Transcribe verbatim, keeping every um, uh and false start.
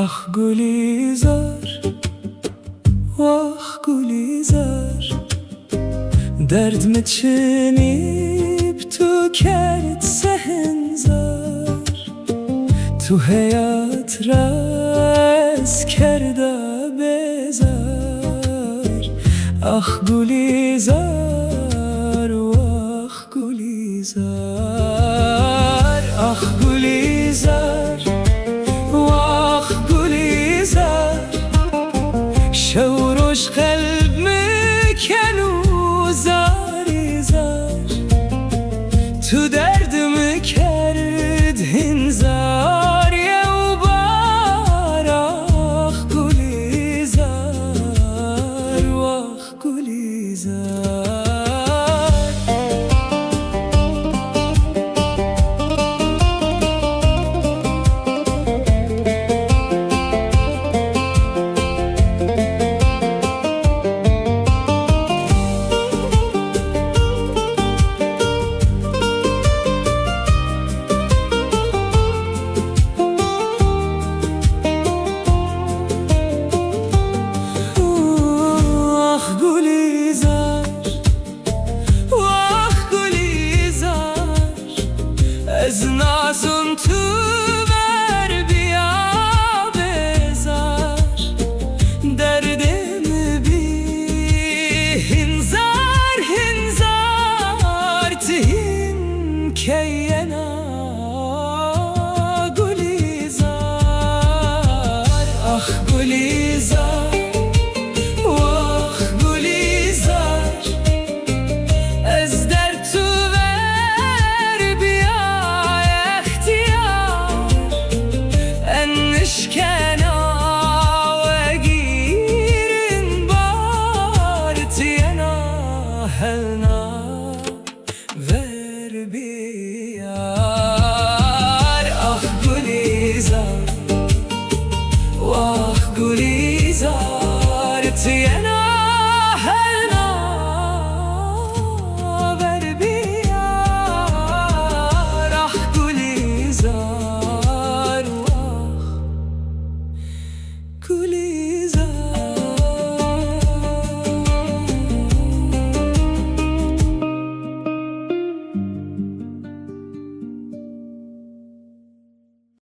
Ax Gulîzar, wax Gulîzar, derd mi çinîb tu kerd se hin zar. Tu heyat ra ez kerda bêzar. Ax Gulîzar, wax Gulîzar, ax Gulîzar, wax Gulîzar. Şew roj qelb mi keno zarî zar. Tu derd mi kerd hin zar yew bar, ax Gulîzar, wax Gulîzar. Wax Gulîzar, wax Gulîzar, ez nazon tu ver bîya bêzar. Derdê mi bî hin zar, hin zar, ti hin key yena Gulîzar. Ax Gulîzar, wax Gulîzar, ez derd tu ver bîya extîyar. En nişkena wegîrin bar, ti yena helna ver bîyar. Ax Gulîzar, wax Gulîzar, ti yena